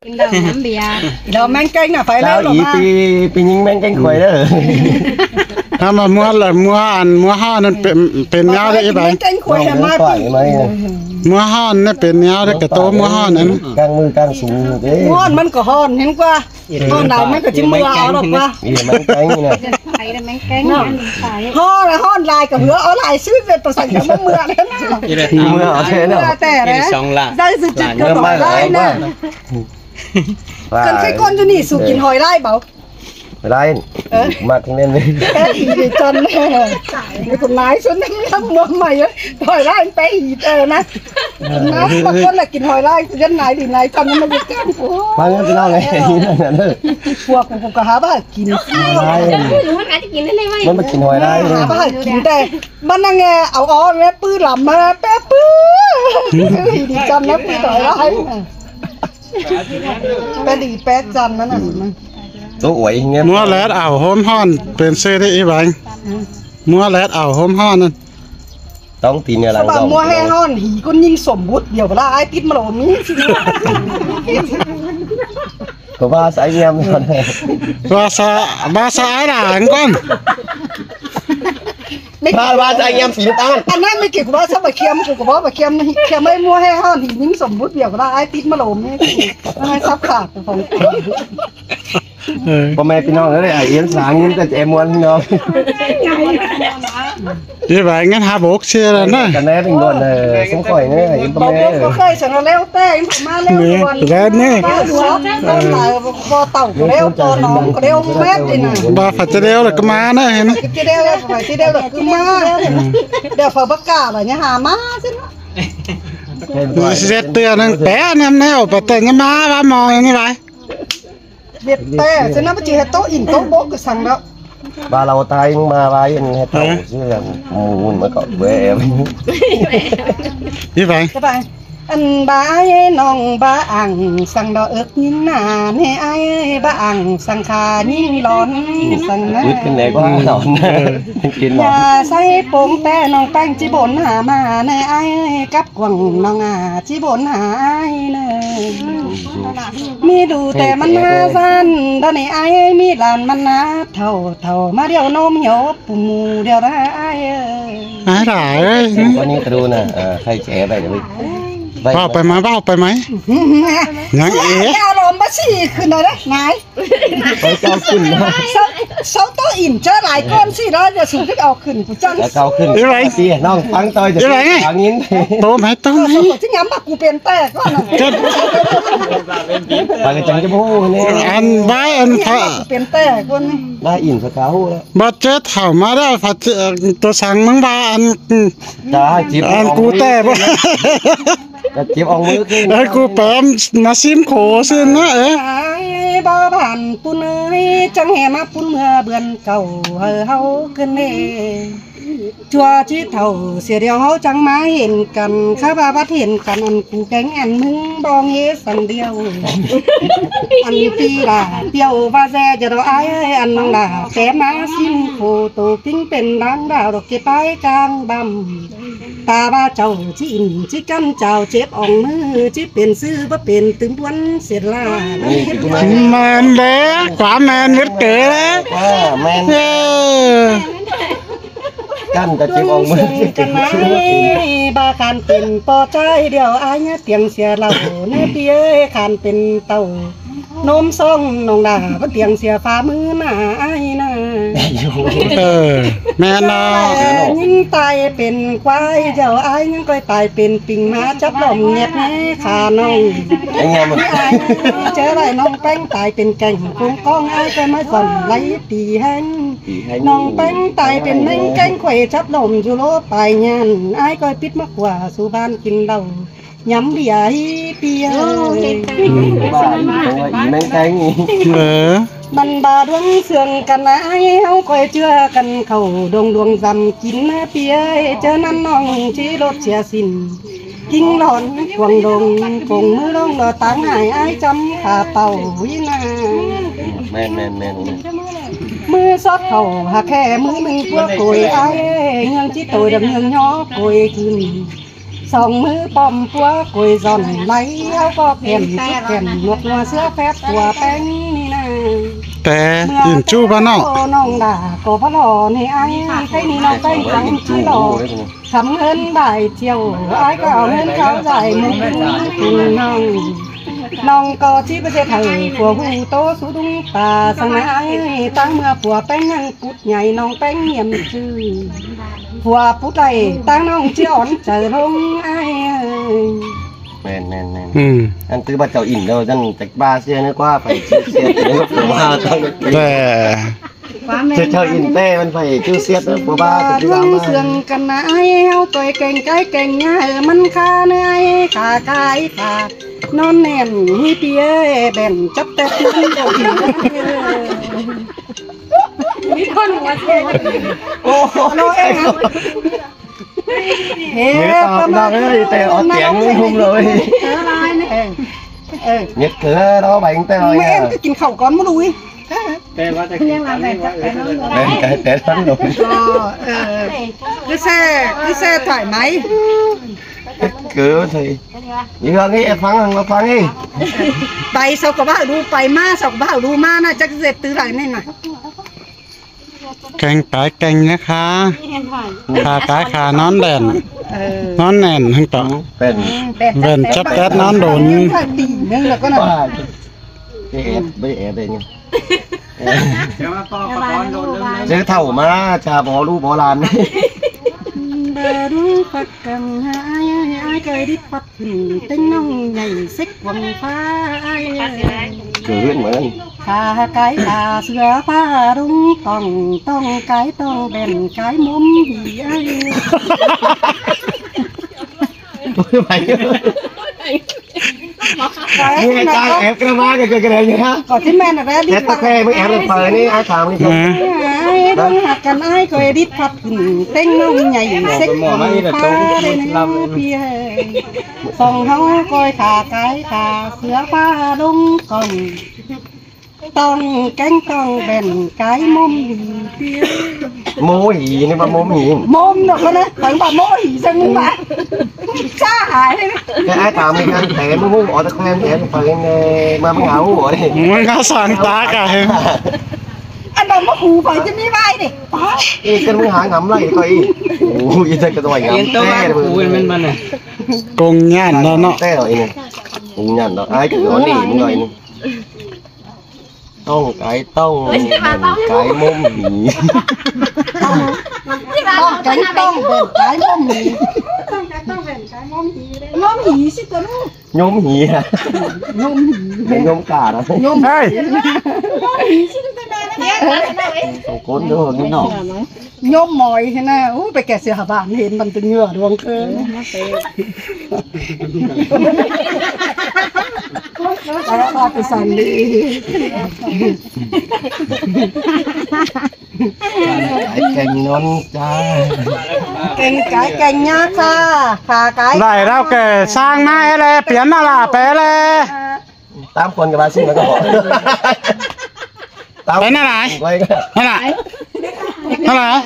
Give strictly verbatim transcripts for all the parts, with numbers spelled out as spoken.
Đau ꞌmén kéng ꞌnạ, phải ꞌlẹo ꞌí ꞌpi, ꞌpi ꞌnhính ꞌmén kéng khuối đé. Hả, ꞌmưa ꞌlạ, ꞌmưa ăn, ꞌmưa ꞌhọn ꞌnặn pên, pên ꞌnéo đé ꞌí bái. ꞌMén kéng khuối hả, ꞌmá ꞌpi. ꞌMưa ꞌhọn ꞌnặn pên ꞌnéo đé, ꞌcọ ꞌtố ꞌmưa ꞌhọn ꞌnặn. Cang ꞌmự cang sung đé. ꞌMưa ꞌhọn ꞌmắn ꞌcọ ꞌhọn, hên ꞌquá. ꞌHọn đaư ꞌmắn ꞌcọ ꞌchí ꞌmưa au ꞌlẹo ꞌquá. ꞌMén kéng ꞌnặn. ꞌHọn, ꞌhọn lai ꞌcọ hứa au lai sứt ꞌvệt ꞌtọ săng ꞌcọ ꞌmá ꞌmưa đé. ꞌMưa au đé ꞌnớ. ꞌMưa té đé. Dạy dụ chứt ꞌcọ ꞌhọi lai ꞌnớ. Cón ꞌkhạy ꞌcốn ꞌchu ꞌnị su kin ꞌhọi lai báu. Lai. Ơ. Mắc ꞌnặn. Té ꞌnị chăn. ꞌNị ꞌcọ lai sứt ꞌnặn ꞌmưa ꞌmá ꞌmá. ꞌHọi lai té ꞌnị té ꞌnớ. ꞌMá ꞌcốn ꞌlạ kin ꞌhọi lai, dân lai đi lai chăn ꞌmá ꞌmá ꞌmá. Pua ꞌcọ ꞌcọ hả báu kin. Lai. ꞌMắn ꞌmá kin ꞌhọi lai. Hả báu kin té. ꞌMắn ꞌnặn ꞌnị, au au ꞌmá ꞌpứ lăm ꞌmá té ꞌpứ. Đi chăn ꞌnớ ꞌpứ ꞌhọi lai. Pé đi pé chăn ꞌnặn ꞌnớ. ꞌTố uối ꞌnhá. ꞌMưa ꞌlẹt au ꞌhôm ꞌhọn pên ꞌsứ đé ꞌí bái. ꞌMưa ꞌlẹt au ꞌhôm ꞌhọn ꞌnặn. ꞌTong tin ꞌnhá lăng. ꞌSa ꞌva ꞌmưa ꞌhẹ ꞌhọn hỉ ꞌcốn ꞌnhính sôm bút điêu ꞌva ꞌlạ ải tít ꞌmá ꞌlạ ꞌmí. ꞌCọ ꞌva ꞌsái ꞌnhám ꞌhọn. ꞌVa ꞌsa, ꞌva ꞌsa ải lăng ꞌcốn. ꞌVa, ꞌva ꞌsái ꞌnhám pính ꞌtáng. Ăn ꞌnặn ꞌmí ꞌkiêu ꞌcọ ꞌva ꞌsa ꞌva ꞌkhiêm, ꞌcọ ꞌcọ ꞌva ꞌva ꞌkhiêm, ꞌkhiêm ꞌmá ꞌmưa ꞌhẹ ꞌhọn hỉ ꞌnhính sôm bút điêu ꞌva ꞌlạ ải tít ꞌmá ꞌlạ ꞌmí. ꞌMá ꞌhại sắp khả ꞌtọ. Ơ. ꞌPo ꞌme ꞌpi ꞌnọng ới, ai ꞌiến sáng ꞌnhính té ꞌchẹ ꞌmuôn ꞌnọng. ꞌI bái ꞌngớn hả bốc sia ꞌlạ ꞌnớ. Căn ꞌnẹ bình luận, ơ, sung khỏi ꞌnớ, ai ꞌiến ꞌpo ꞌme. Bốc ꞌcọ ꞌkhạy săng ꞌlẹo té, ꞌmá ꞌlẹo. ꞌNị, ꞌlẹo ꞌnị. Báu ꞌtạu ꞌcọ ꞌlẹo, ꞌcọ ꞌnọng ꞌcọ ꞌlẹo, ꞌmét đi ꞌnớ. Báu phải ꞌchớ ꞌlẹo ꞌlạ ꞌcọ ꞌmá ꞌnớ, hên. ꞌChớ ꞌlẹo, phải ꞌchớ ꞌlẹo ꞌlạ ꞌcọ ꞌmá. Đéo phải báu cả ꞌlạ ꞌnhá hả ꞌmá ꞌsịn. ꞌSịt ꞌtưa ꞌnặn té ꞌnặn ꞌnéo, ꞌva té ꞌnhá ꞌmá, ꞌva ꞌmo ꞌnị bái. Việt té, ꞌsịn ꞌnặn ꞌmá ꞌchí ꞌhẹt ꞌtố ỉn ꞌtố bốc ꞌcọ săng ꞌlẹo. ꞌVa ꞌlẹo tai ꞌmá ꞌva ꞌiến ꞌhẹt ꞌtố, ꞌsứ ꞌlẹo ꞌmún ꞌmá ꞌcọ báu. ꞌI bái. ꞌI bái. Ăn ꞌva ải ꞌnọng ꞌva ảng săng ꞌlẹo ớc ꞌnhính ꞌnạ, ꞌnị ải ꞌva ảng săng khả ꞌnhính lón săng ꞌnạ. Ứt ꞌmắn ꞌnẹ ꞌquá lón. Kin lón. ꞌNhá ꞌsáy pông té ꞌnọng ꞌpéng ꞌchí bôn hả ꞌmá, ꞌnị ải cắp quảng ꞌnọng ꞌnạ ꞌchí bôn hả ải ꞌnớ. ꞌMí đu té ꞌmắn hả ꞌsán, đa ꞌnị ải ꞌmí lan ꞌmắn hả thảu, thảu ꞌmá điêu ꞌnôm hiêu ꞌpú mù điêu đa ải ơi. Ải đa ơi. Có những cái đu nè, à, khay ché vậy rồi. Vậy báu mà. Pay ꞌmá, báu pay ꞌmá. ꞌNhắng é. Dao lom báu sí khửn đa đa, nai. Pay ꞌchao khửn đa. Sáu, sáu ꞌtố ỉn ꞌchớ lai ꞌcốn sí đa, ꞌdệt sung ꞌchí au khửn ꞌcọ ꞌchăng. Ơ, ꞌchao khửn. ꞌI bái. Tí ꞌnọng ꞌphắng ꞌtoi. ꞌI bái. ꞌPháy ꞌnhính. ꞌTố ꞌmá, ꞌtố ꞌmá. Sáu ꞌtố ꞌchí ngắm ꞌmá ꞌcú pên té ꞌcọ ꞌnớ. Chết. Pay ꞌcọ ꞌchăng ꞌchớ báu ꞌhụ ꞌnị. Ăn bái ăn thả. Pên té ꞌcốn ꞌnị. Bái ỉn phải khả ꞌhụ ꞌlẹo. Báu chết hảư ꞌmá đa, phải chết, ơ, ꞌtố săng ꞌmứng ꞌva ăn, ừ. Chả chip ăn ăn ꞌcú té báu. Chả chip ăn ꞌmứ khửn. Ăn ꞌcú pem ꞌmá ꞌsím khổ ꞌsịn ꞌnớ, ơ. Ải báu bản ꞌpun ơi, chắng ꞌhê ꞌmá ꞌpun ꞌmưa bươn cảu hảư ꞌháu khửn ê. ꞌChua ꞌchí thảu sia điêu ꞌháu chắng ꞌmá hên căn, khá ꞌva bắt hên căn ăn ꞌcú kéng ăn ꞌmứng bong ê săng điêu. Ăn ꞌpi đa piêu ꞌva ꞌdẹ ꞌdọ ải ơi, ăn ꞌnọng đa té ꞌmá ꞌsím khổ tô kính pên đáng đao độc ꞌkế pái cang băm. Ta ꞌva chảu ꞌchí ỉn ꞌchí căn chảu chếp ỏng ꞌmứ ꞌchí pên ꞌsứ báu pên tứm ꞌpuốn sệt ꞌla. ꞌMen đé, ꞌquá ꞌmen mết kể đé. ꞌQuá ꞌmen. Ơ. Căn ta chếp ỏng ꞌmứ. Căn ải ba căn pên ꞌpo ꞌchái điêu ải ꞌnhá tiêng sia lảu ꞌnớ ꞌpi ơi, căn pên tảu. ꞌNôm song ꞌnọng đa báu tiêng sia phả ꞌmứ ꞌnạ ải ꞌnớ. Ơ, ꞌmen ꞌnớ. ꞌNhính tai pên ꞌquái dẻo ải ꞌnhắng ꞌcoi tai pên pinh ꞌmá chắp lỏm ꞌnhẹt ꞌnê khả ꞌnọng. Ải ꞌnhá ꞌmá. Ải ꞌchớ lai ꞌnọng ꞌpéng tai pên kẻng cuông ꞌcóng ải ꞌcoi ꞌmá dọn lai tỉ ꞌhéng. Tỉ ꞌhéng. ꞌNọng ꞌpéng tai pên ꞌmếng kẻng khuây chắp lỏm dú lố pay nhăn ải ꞌcoi pít ꞌmá ꞌquá sú ꞌván kin lảu. Nhắm bia ꞌhí ꞌpi ơi. Ơ. Băn ba đuống sương căn ải ꞌháu ꞌcoi ꞌchưa căn khảu đông đuông dăm kin ꞌpi ơi. ꞌChớ ꞌnặn ꞌnọng ꞌchí lốt sia sín. Kính lon cuông đông cuông ꞌmứ ꞌlống đo táng ải ải chăm khả pảu ꞌhí ꞌnạ. ꞌMen, ꞌmen, ꞌmen. ꞌMứ sót khảu hảư khe ꞌmứ ꞌnưng ꞌpúa cối ải, ꞌnhương ꞌchí tôi đăm ꞌnhương ꞌnhó cối khửn. Song ꞌmứ pom pua cối giòn lai, áo ꞌcọ khen, khen, ꞌngot ꞌnua ꞌsứa phép pua ꞌpéng ꞌnị ꞌna. Té ꞌnhính ꞌchu ꞌva ꞌnọng. Ơ, ꞌnọng đa ꞌcọ ꞌva lo ꞌnị ai, ꞌkhạy ꞌnị ꞌnọng ꞌpéng khắm ꞌchu lo. Khắm ꞌngớn bài thiêu, ai ꞌcọ ꞌngớn kháo dại ꞌmự ꞌnưng ꞌnọng. ꞌNọng ꞌcọ ꞌchí báu ꞌdệt hảư pua ꞌhụ ꞌtố sú đúng ta săng ꞌnị ai, ꞌtáng ꞌmưa pua ꞌpéng ꞌnhắng pút nhảy ꞌnọng ꞌpéng hiêm ꞌchư. Pua pút đảy ꞌtáng ꞌnọng ꞌchí ón chaư ꞌlống ai ơi. ꞌMen, ꞌmen, ꞌmen. Ừ. Ăn tứ bắt chảu ỉn đâu, dăng chảu ꞌva sia ꞌnớ ꞌquá, phải sia sia ꞌnớ ꞌquá, pua ꞌva ꞌtáng ꞌnớ. Té. Chảu, chảu ỉn té, ꞌmắn phải ꞌchu sia ꞌnớ, pua ꞌva, ꞌva, chảu ꞌchí ꞌva ꞌmá. Sương căn ai, ꞌháu ꞌtoi kéng cái kéng ꞌnhá, ơ, ꞌmắn khá ꞌnớ ai, khả cái khả. ꞌNón ꞌnén, ꞌhí ꞌpiế, bẻn chắp tét ꞌnón đôn. Ôi, ôi. Ê, ꞌnị ꞌtạu ꞌnọng ơi, té ók ꞌnhắng ꞌmự ꞌhôm ꞌlới. Ơ, ơ. Nhất cứ đó bánh té ꞌnọng ơi. Em cứ kin khảu cón ꞌmự ꞌlới. Té ꞌva té kin khảu cón ꞌlới. Bẻn cái té ꞌnón đôn. Ờ, ờ. Cứ xe, cứ xe thoải mái. Cứ thế. Đi hương đi, phắng hương phắng đi. Pay sau ꞌcọ ꞌva ꞌhụ đu, pay ꞌmá sau ꞌcọ ꞌva ꞌhụ đu ꞌmá ꞌna, chắc dệt tứ đảy ꞌnị ꞌna. Kéng cái kéng ꞌnhá khả. Khả cái khả ꞌnón đen. Ờ. ꞌNón ꞌnén ꞌhưng ꞌtọ. Bẻn. Bẻn chắp tét ꞌnón đôn. Ê, ê, ê, ê, ê. Chứ thảu ꞌmá, chả bó ꞌlụk bó lan. Ba đu phắt căn ai, ai, ai, cơi đít phắt ꞌtếng ꞌnọng nhảy xếc quăng phá ai. Cứ huyện mà. Khả cái khả sứa phá đông tòng, tòng cái tòng bẻn cái ꞌmôm hỉ ai. Ôi, phải. Cái này ꞌnị ꞌcọ ép cái má cái, cái, cái này nhá. Có chứ men là đi. Tét ta phắt. Khe mới ép được phở ꞌnị, ai thả mới. Ừ. Ai, đông hạt căn ai coi đít phắt, ꞌtếng ꞌnọng nhảy xếc quăng phá đây nè, pi ơi. Song ꞌháu coi khả cái khả sứa phá đông tòng. Tòng kéng tòng bẻn cái ꞌmôm hỉ pi ơi. ꞌMô hỉ ꞌnị ꞌva ꞌmôm hỉ. ꞌMôm ꞌnọ ꞌcọ ꞌnớ, phải ꞌva ꞌmô hỉ săng ꞌmá. Chả hả ꞌnị. Cái ai thả mới ăn té ꞌmự ꞌhụ, ó ta khen té phải ꞌnị, ꞌmá ꞌmự ꞌhụ ó đi. ꞌMắn khả săng ta cả. Ăn đó ꞌmự ꞌhụ phải chứ ꞌmí vai đi. Ê, cái ꞌmự hả ngắm lại coi. Ôi, cái cái tôi ngắm. Yên tâm té mà, rồi. Ui, mình mà nè. Công nhận đó nó. Té rồi nè. Công nhận đó. Ai cứ nói đi, mình nói đi. Tòng cái tòng, bẻn cái ꞌmôm hỉ. Tòng, tòng kéng tòng bẻn cái ꞌmôm hỉ. Tòng cái tòng bẻn cái ꞌmôm hỉ. ꞌMôm hỉ ꞌsứ ꞌtoi ꞌnụ. ꞌNhôm hỉ hả? ꞌNhôm hỉ. ꞌNhôm cả đó. ꞌNhôm. Ê. ꞌNhôm hỉ ꞌsứ ꞌtoi ꞌnụ. Song ꞌcốn thôi, ꞌnhôm. ꞌNhôm mỏi thế nào? Ú, pay kẻ sửa hả bản hên ꞌmắn ꞌtếng nhựa đuông cơ. Ơ, nó tệ. Đó, đó, cái sàn đi. Cái kéng ꞌnón cha. Kéng cái kéng ꞌnhá khả, khả cái. Đảy ꞌlẹo kẻ ꞌsướng ꞌmá ê ꞌlẹ, piến ꞌnạ ꞌlạ, pé ꞌlẹ. Tám khuôn cái ba xin nó có bỏ. Tám. Pé ꞌnạ ꞌlạ? Quay cái. ꞌNạ ꞌlạ? ꞌNạ ꞌlạ?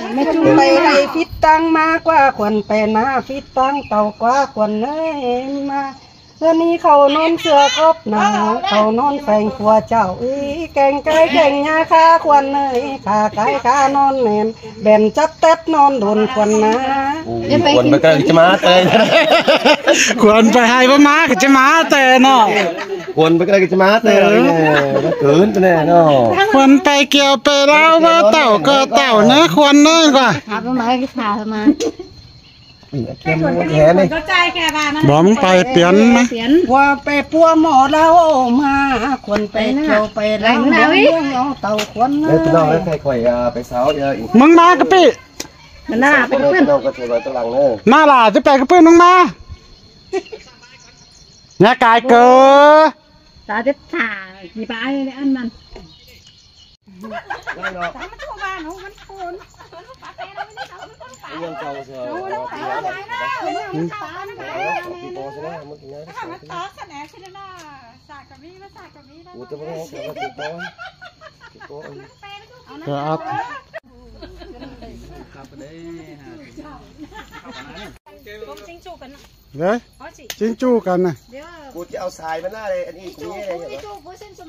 Pay ꞌhạy phít ꞌtáng ꞌmá ꞌquá khuôn, pay ꞌmá phít ꞌtáng tảu ꞌquá khuôn ới ꞌmá. Bơ ꞌnị khảu ꞌnón ꞌsứa khóp nả, khảu ꞌnón pheng pua chảu ới, kéng cái kéng ꞌnhá khả khuôn ới, khả cái khả ꞌnón ꞌnén, bẻn chắp tét ꞌnón đôn khuôn nả. Ui, khuôn pay ꞌcọ ꞌchí ꞌmá ꞌtẹ. Khuôn pay ꞌhạy ꞌva ꞌmá ꞌcọ ꞌchí ꞌmá ꞌtẹ ꞌnọ. Khuôn pay ꞌcọ ꞌchí ꞌmá ꞌtẹ. Ơ. Nó cớn ꞌtẹ ꞌnọ. Khuôn pay kiêu pay ꞌláo ꞌva tảu ꞌcọ tảu ꞌnớ khuôn ꞌnớ ꞌquá. Bó ꞌmắn pay piến ꞌmá. Pua pay pua ꞌmo ꞌlẹo ꞌmá, khuôn pay kiêu pay ꞌláo ꞌmá, ꞌmướng au tảu khuôn. Đấy, tụi nó đấy, phải khỏi, à, phải sáu giờ. ꞌMướng ꞌmá cá ꞌpị. ꞌNạ ꞌlạ, pay cá ꞌpưn. Tụi nó có thể gọi tụi lăng nữa. ꞌNạ ꞌlạ, ꞌchí pay cá ꞌpưn ꞌmướng ꞌmá. ꞌNhá cai cơ. Ta chết thả, chỉ ba ai ăn mắn. Cà ắp. Đấy, chính chủ cả nè. Cô chứ ao xài mà na đây, anh ấy cũng nghe đây.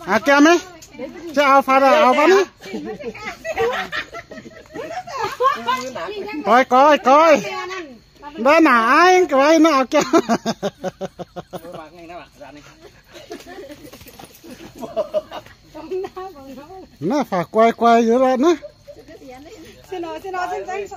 À, kia mấy? Chứ ao pha ra ao bắn á. Coi, coi, coi. Đó nà ai, cái ấy nó ao kia. Nó phải quay quay dưới đó nữa. Xin lỗi, xin lỗi, xin lỗi.